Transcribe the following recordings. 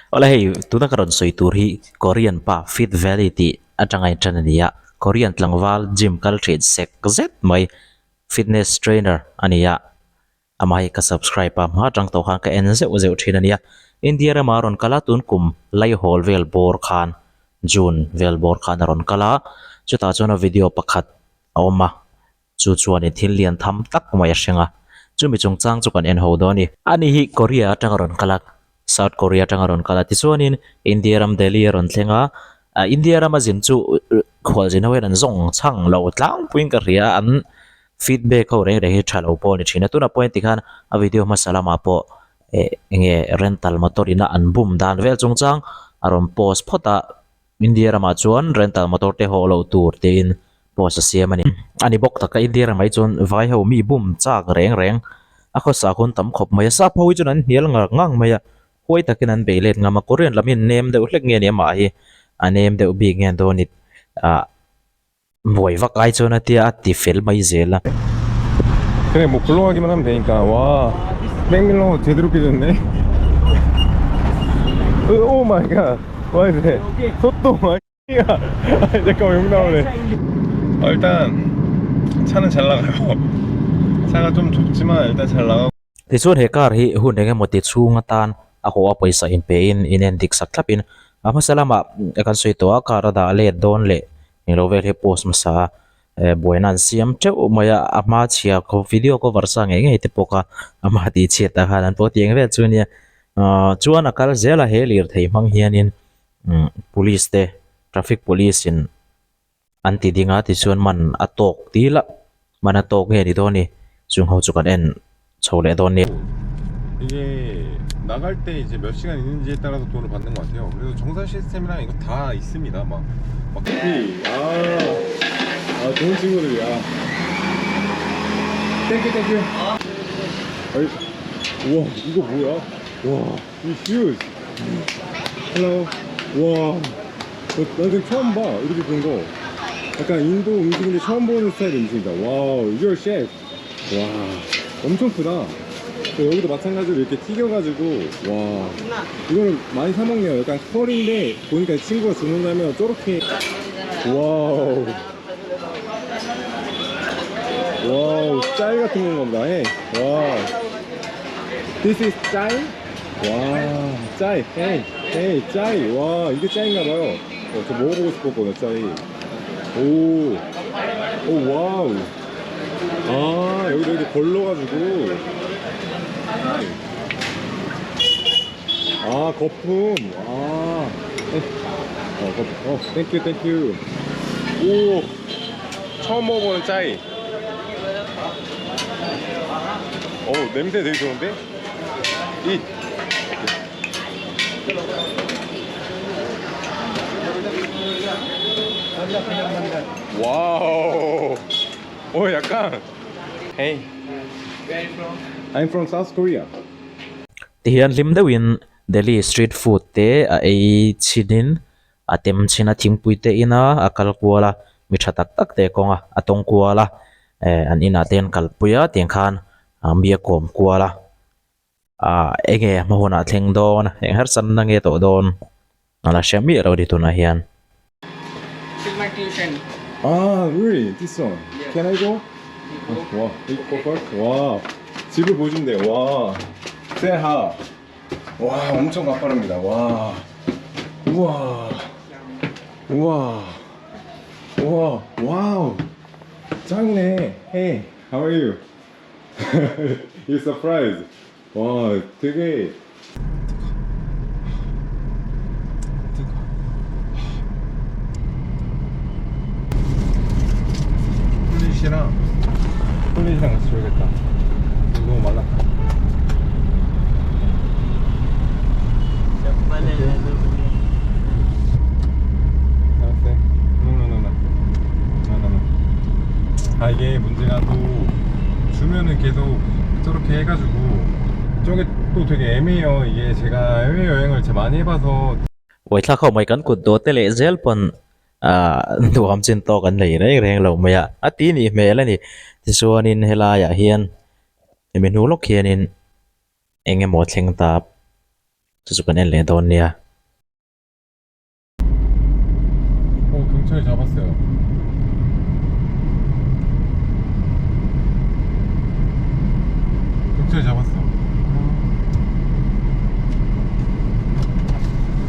Awle hei tuna ka rawn sawi tur hi Korean pa Fit Valley tih atanga intan a ni a, Korean tlangval gym kal thin sek zet mai fitness trainer a ni a, amah hi ka subscribe a hma atang tawh khan ka en zeuh zeuh thin a nia. India rama a rawn kal a tun kum Laihawl vel bawr khan June vel bawr khan a rawn kal a, chutah chuan a video pakhat a awm a. Chu chuanin thil lian tham tak mai a hreng a, chumi chungchang chu kan en ho dawn a ni. Ani hi Korea atanga rawn kal a, South Korea atanga rawn kal a, tichuanin India ram Delhi a rawn thleng a, India rama zin chu khualzin ho hian an zawng chhang lo tlangpuiin ka hria a, an feedback ho reng reng hi tha lo pawh a ni thin a, tunah pawh heti khan a video hmasa lamah pawh eh enge rental motor ina an bum dan vel chungchang a rawn post phawt a. India ramah chuan rental motor te haw loh tur tiin post a siam a ni. A ni bawk taka India ramah hi chuan vai ho mi bum chak reng reng a khawsa hun tam khawp mai a. Sap ho hi chuan an hnial ngar ngang mai a, huai takin an bei let ngam a. Korean lam hi an nem deuh hlek nge ni amah hi a nem deuh bik nge dawn ni ah buai vak ai chuan a tia a ti fel mai zel a. 그래 뭐 굴러가기만 하면 되니까 와 백밀러 제대로 깨졌네 오 마이 갓와 이래 속도 마이 갓 잠깐만 욕 나오네 아, 일단 차는 잘 나가요 차가 좀 좁지만 일단 잘 나가고 Tichuan he car hi hun eng emaw ti chhung atan a haw a pawisa inpe in inen dik sak thlap in a hmasa lamah kan sawi tawh a car a dah let dawn leh englo vel hi post hmasa a eh buaina an siam teuh mai a a hma chhia video cover sa ngei ngei te pawh kha a hma tih chhiat ah khan an pawh tih eng vel chu ania ahh chuan a kal zel a he lirthei hmang hianin umm police te traffic police in an ti ding a tichuan man a tawk dil a man a tawk nge ni dawn ni chung ho chu kan en chho leh dawn nia. 이게 나갈 때 이제 몇 시간 있는지에 따라서 돈을 받는 것 같아요. 그래서 정산 시스템이랑 이거 다 있습니다. 막, 막 아, 아 좋은 친구들이야. Thank you thank you. 아이, 우와 이거 뭐야? 와, 이 huge. Hello. 와, 나, 나 지금 처음 봐 이렇게 큰 거. 약간 인도 음식인데 처음 보는 스타일 음식이다. Wow, you're chef. 와, 엄청 크다. 또 여기도 마찬가지로 이렇게 튀겨가지고 와, 이거는 많이 사 먹네요. 약간 커리인데 보니까 친구가 주문하면 저렇게 wow. Wow, 짤 같은 건가 보다. Hey. 와. This is 짤? 와, 짤. Hey, hey, 짤. 와, 이게 짤인가 봐요. 어, 저 먹어보고 싶었거든요, 짤이. 오, 오, wow. 아, 여기도 이렇게 걸러가지고. 아, 거품. 아, 어, 거품. 어, thank you, thank you. 오, 처음 먹어보는 짜이. 어 냄새 되게 좋은데? 이 Wow. 오 약간 Hey. I'm from South Korea. Tihian hlim deuhin Delhi street food te a ei chhin in a tem chhin a thingpui te ina a kal kual a mi tha tak tak te kawng a a tawng kual a eh an inah te an kalpui a tiang khan mi a kawm kual a ah enge hma hunah thleng dawn eng harsatna nge tawh dawn a la hria miah lo a ni tunah hian. This is my tuition. 아, really? This one. Can I go? 와, 이거 first? 와, 집을 보시면 돼요. 와, 세하. 와, 엄청 가파릅니다. 와, 우와, 우와, 우와, wow. 짱이네. Hey, how are you? You surprised. 와, 되게. 폴릿이랑 폴릿이랑 같이 줘야겠다. 너무 말랐다. 알았어요. No, no, no, no. No, no, no. 아 이게 문제가 또 주면은 계속 저렇게 해가지고 저게 또 되게 애매해요. 이게 제가 해외 여행을 제가 많이 해봐서 Uaithlak ho mai kan kut dawt te leh zel pawn ah nuam chin tawk an nei reng reng lo mai a, a ti nih hmel a ni. Tichuanin helaiah hian hemi hnu lawk hianin eng emaw thleng ta. Chu chu kan en leh dawn nia. 어 경찰 잡았어요. 경찰 잡았어.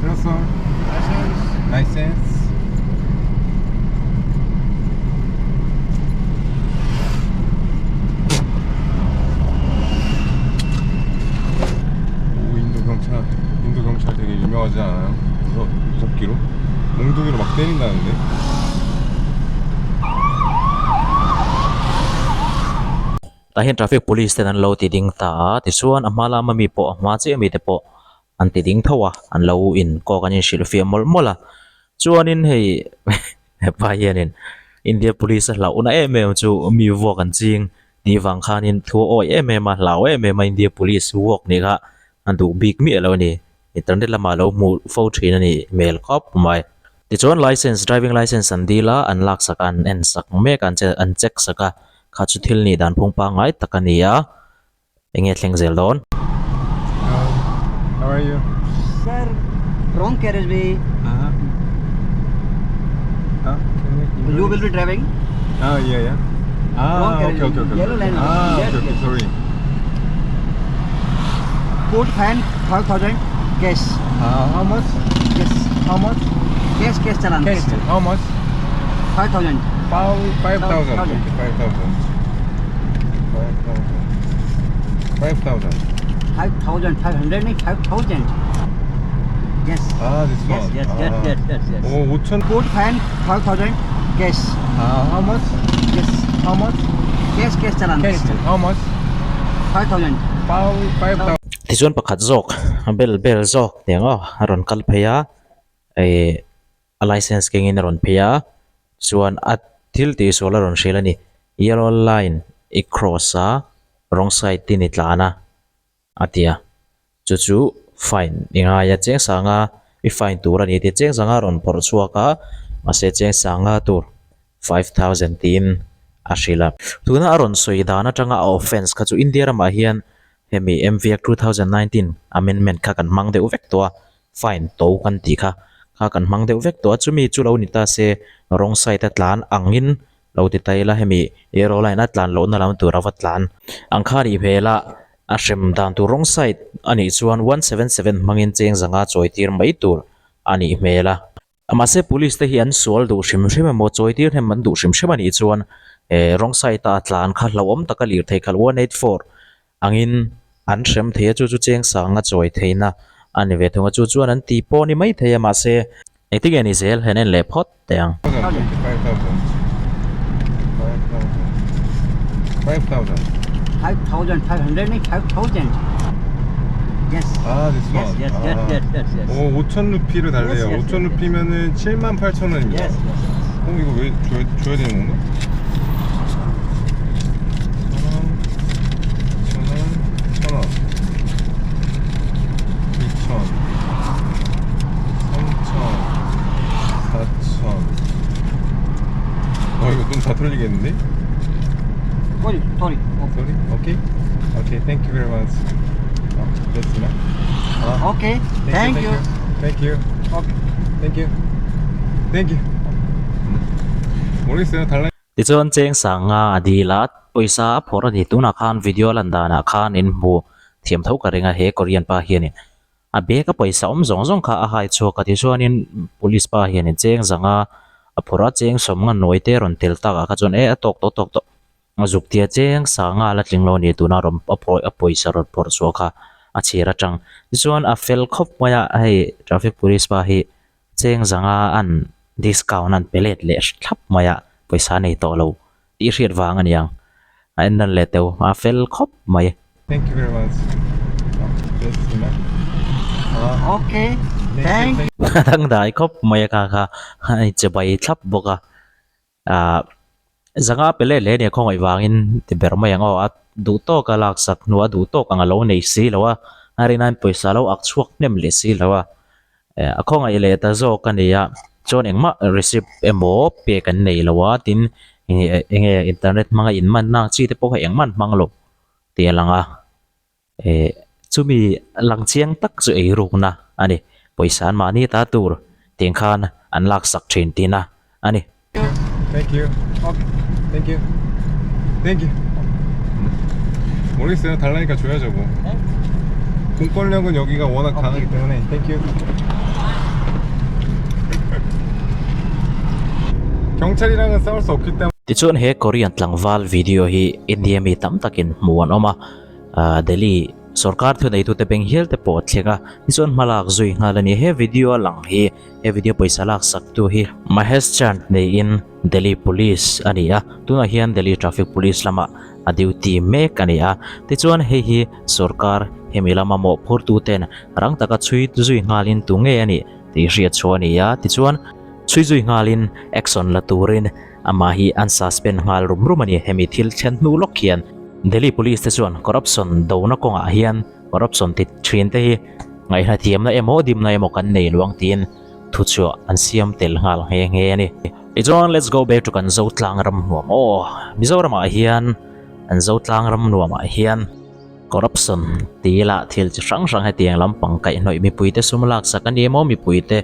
들었어. 라이센스. 오 인도 경찰 인도 경찰 되게 유명하지 않아요? 무섭, 무섭기로? 몽둥이로 막 때린다는데? Tah hian traffic police ten an lo ti ding ta a tichuan a hma lama mi pawh a hma chiah mi te pawh an ti ding tho a an lo in kawk an inhrilh fiah mawlh mawlh a chuanin hei hepa hianin India police a hlauhna em em chu mi vuak an ching tih vang khanin thu a awi em em a hlau em em a India police vuak nih kha a duh bik miah lo a ni. Internet lamah lo hmuh fo thin a nih hmel khawp mai. Tichuan license, driving license an dil a, an lak sak a, an en sak mek a, an check sak a, kha chu thil nih dan phung pangngai tak a ni a, eng nge thleng zel dawn? Hello, how are you? Sir, wrong carriage way. Uh-huh. Huh? Can You will be driving. Ah, yeah, yeah. Ah, Wrong okay, carriage. okay, okay. Yellow line. Ah, Yes, okay, okay, yes. sorry. Court fine 5,000 cash. Ah, how much? Yes. How much? Cash, cash challan. Cash. How much? 5,000. 5,000. Thousand. Okay, 5,000. 5,000. 5,000. 5,500, nahi, 5,000. Yes. Ah, this Yes, one. yes, yes, Ah. yes, yes, yes. 오, 5천. Court fine 5,000 cash. Ah, how much? Yes. How much? Cash, cash challan. Cash. How much? 5,000. 5,000. Tichuan pakhat zawk a bel bel zawk tih ang aw a rawn kal phei a ih a license kengin a rawn phei a chuan a thil tih sual a rawn hrilh a ni yellow line i cross a wrong side tin i tlan a a ti a chu chu fine i ngai a cheng sanga i fine tur a ni tih cheng sanga a rawn phawrh chhuak a mahse cheng sanga tur 5,000 tiin a hrilh a. Tuna a rawn sawi dan atanga a offence kha chu India ramah hian hemi MV Act 2019 amendment kha kan hmang deuh vek tawh a, fine to kan tih kha kha kan hmang deuh vek tawh a, chumi chu lo ni ta se wrong side a tlan angin lo ti ta ila hemi arrow line a tlan lohna lam tur a va tlan ang kha nih hmel a, a hrem dan tur wrong side a nih chuan 177 hmangin cheng zanga chawi tir mai tur a nih hmel a. Mahse police te hi an sual duh hrim hrim emaw chawi tir hnem an duh hrim hrim a nih chuan eh wrong side a tlan kha hlauhawm taka lirthei khalh 184 angin an hrem thei a chu chu cheng sang a chawi theihna a ni ve thung a chu chuan an ti pawh a ni mai thei a mahse engtin nge ni zel han en leh phawt teh ang. 5,000. 5,500 nahi 5,000. Yes. Ah, this Yes, one. yes, yes, 아. yes, yes, yes. 오, 5천 루피를 달래요. Yes, yes, 5천 yes, 루피면은 7만 8천 원입니다. Yes, yes, yes. 어, 이거 왜 줘야 되는 건가? 1,000원, 2,000원, 1,000원, 2,000, 3,000, 4,000. 어, 이거 좀 다 틀리겠는데? Sorry, sorry. Okay. Sorry? Okay? Okay, thank you very much. 어, that's enough. 아, Okay. Thank you. Thank you. Okay. Thank you. Thank you. 음. 모르겠어요. 달라. Tichuan cheng sanga a dil a, pawisa a phawrh a ni. Tunah khan video lan danah khan in hmu thiam tho ka ring a, he Korean pa hianin a bag a pawisa awm zawng zawng kha a hai chhuak a. Tichuanin police pa hianin cheng zanga a phawrh a, cheng sawm nga nawi te rawn tel takah kha chuan e a tawk tawh tawk tawh a zuk tia cheng sanga la tling lo a ni. Tuna rawn a phawi a pawisa rawn phawrh chhuah kha a chhir atang. Tichuan a fel khawp mai a, hei traffic police pa hi cheng zanga an discount an pe let leh thlap mai a, pawisa nei tawh lo tih hriat vang a niang. A en dan leh teuh a fel khawp mai. Thank you very much. 어, that's enough. 아, Okay. Thank you. A dangdai khawp mai a kha kha a inche bai thlap bawk a. Ahh zanga pe let leh a nia khawngaih vangin ti ber mai ang aw a duh tawk a lak sak hnuah a duh tawk ang a lo nei si lo a, a rin aiin pawisa lo ak chhuak hnem leh si lo a. Eh a khawngaih leh ta zawk a ni a chuan engmah receipt emaw pek an nei lo a tin eng enge internet hmanga in man na chi te pawh kha engmah an hmang lo tih a lang a eh Chumi lang chiang tak chu eirukna a ni. Pawisa an mahni ta tur tiang khan an laksak thin tihna a ni. Thank you. Okay. Thank you. Thank you. 모르겠어요. 달라니까 줘야죠 뭐. 공권력은 여기가 워낙 강하기 때문에. Thank you. 경찰이랑은 싸울 수 없기 때문에 Tichuan he Korean tlangval video hi India mi tam takin hmuh an awm a, ah Delhi sorkar thuneitute beng hial te pawh a thleng a, tichuan hmalak zui nghal a ni. He video a lang hi He video pawisa lak sak tu hi Mahesh Chand neiin Delhi Police a ni a, tunah hian Delhi Traffic Police lamah a duty mek a ni a. Tichuan hei hi sorkar hemi lama mawhphur tu ten rang taka chhui zui nghalin tu nge a nih tih hriat chhuah a ni a. Tichuan chhui zui nghalin action la turin amah hi an suspend nghal rum rum a ni. Hemi thil thlen hnu lawk hian Delhi Police te chuan corruption dona kawngah hian Corruption ti thin te hi ngaihna thiamna emaw dimna emaw kan nei luang tiin thuchhuah an siam tel nghal nghe nghe a ni. Tichuan let's go back to kan Zotlang ram nuam aw Mizoramah hian an Zotlang ram nuamah hian corruption ti lah thil chi hrang hrang hetiang lampang kaihhnawih mipuite sum laksak a ni emaw mipuite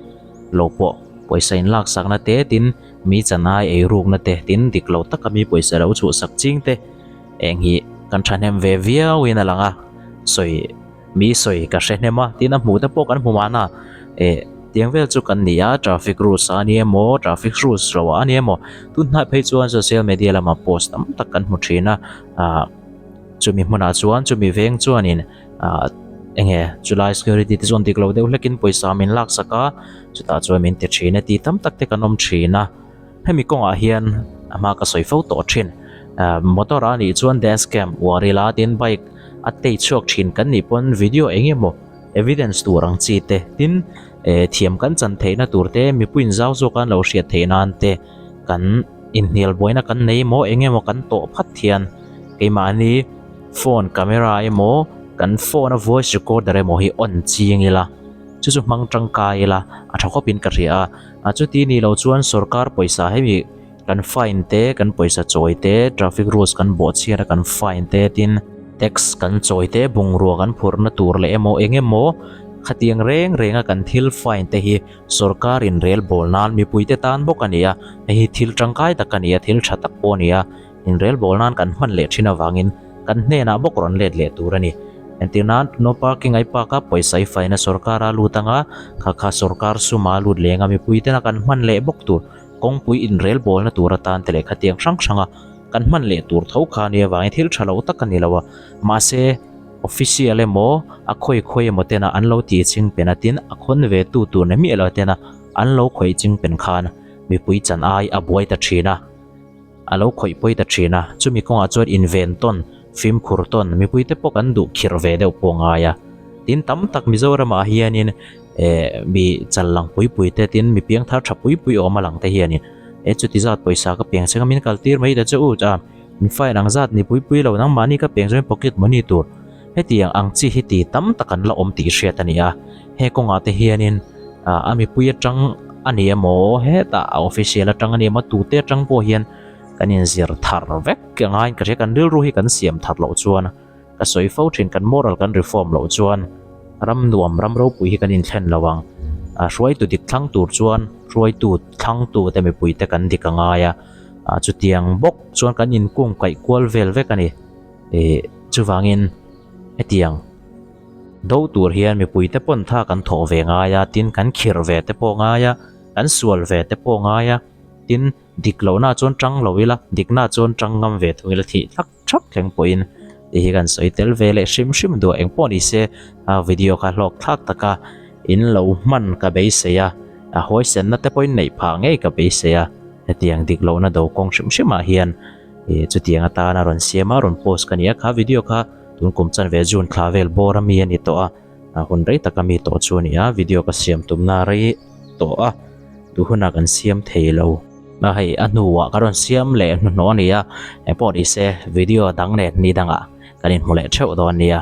lo pawh pawisa in laksakna te tin mi chanai eirukna te tin dik lo taka mi pawisa lo chhuhsak ching te Eng hi kan thahnem ve viauin a lang a, sawi mi sawi ka hre hnem a, tin a hmuh te pawh kan hmu mahna eh tiang vel chu kan ni a, traffic rules a ni emaw traffic rules lo a ni emaw tun hnai phei chuan social media lama post tam tak kan hmu thin a, ah chumi hmunah chuan chumi veng chuanin ah eng nge chulai security te chuan dik lo deuh hlekin pawisa min laksak a, chutah chuan min ti thin a tih tam tak te kan awm thin a. Hemi kawngah hian a hma ka sawi fo tawh thin. Motor a nih chuan dash cam uar ila tin bike a tei chhuak thin kan nih pawn video eng emaw evidence tur ang chi te tin thiam kan chan theihna tur te mipuiin zau zawk an lo hriat theih nan te kan inhnial buaina kan nei emaw eng emaw kan tawh phat hian keimahni phone camera emaw kan phone a voice recorder emaw hi on ching ila chu chu hmang tangkai ila a tha khawpin ka hria a. A chuti ni lo chuan sorkar pawisa hemi kan fine te, kan pawisa chawi te, traffic rules kan bawhchhiat a kan fine te tin tax kan chawi te, bungrua kan phurhna tur leh emaw eng emaw khatiang reng reng a kan thil fine te hi sorkar in rel bawl nan mipui te tan bawk a ni a, hei hi thil tangkai tak a ni a, thil tha tak pawh a ni a. Inrel bawl nan kan hman leh thin avangin kan hnenah bawk rawn let leh tur a ni. Entir nan, no parking ai park a pawisa i faina sorkar a lut anga, kha kha sorkar suma a lut leng a mipui tena kan hman leh bawk tur, kawngpui inrel bawlna tur atan te leh khatiang hrang hranga kan hman leh tur tho kha a nih avangin thil tha lo tak a ni lo a. Mahse, official emaw, a khawi khawi emaw tena an lo tih ching pen a tin a khawn ve tu tur ni miah lo tena an lo khawih ching pen khan mipui chan ai a buai ta thin a. A lo khawih pawi ta thin a, chumi kawngah chuan inven tawn, fimkhur tawn, mipuite pawh kan duh khirh ve deuh pawh ngai a. Tin tam tak Mizoramah hianin eh mi chal lang pui pui te tin mi piang thar tha pui pui awm a lang te hianin eh chuti zat pawisa ka piang cheng a min kal tir mai ta che u a, min fine ang zat ni pui pui lo nangmahni ka piang chuan pocket money tur hetiang ang chi hi ti tam tak an la awm tih hriat a ni a. He kawngah te hianin a mipui atang a ni emaw hetah a official atang a ni emaw tute atang pawh hian kan inzir thar vek a ngaiin ka hria kan rilru hi kan siam thar loh chuan ka sawi fo thin kan moral kan reform loh chuan ram nuam ram ropui hi kan inthlen lo ang a hruaitu dik thlang tur chuan hruaitu thlangtu te mipui te kan dik a ngai a chutiang bawk chuan kan inkung kaih kual vel vek a ni ih chuvangin hetiang. Do tur hian mipuite pawn tha kan thawh ve ngai a, tin kan khirh ve te pawh ngai a, kan sual ve te pawh ngai a, tin dik lohna chuan tang lo ila, dikna chuan tang ngam ve thung ila thih thak thak thleng pawhin tih hi kan sawi tel ve leh hrim hrim duah eng pawh ni se a video kha hlawk thlak taka in lo hman ka beisei a, a huaisenna te pawhin neih phah ngei ka beisei a, hetiang dik lohna do kawng hrim hrimah hian ih chutiang atana rawn siam a rawn post ka ni a, kha video kha. Tun kum chanve June thla vel bawr a mi a ni tawh a, a hun rei taka mi tawh chu a ni a, video ka siam tumna a rei tawh a, duh hunah kan siam thei lo. A hei a hnuah ka rawn siam leh hnuhnawh a ni a, engpawh ni se video dang nen ni dangah kan inhmu leh theuh dawn nia.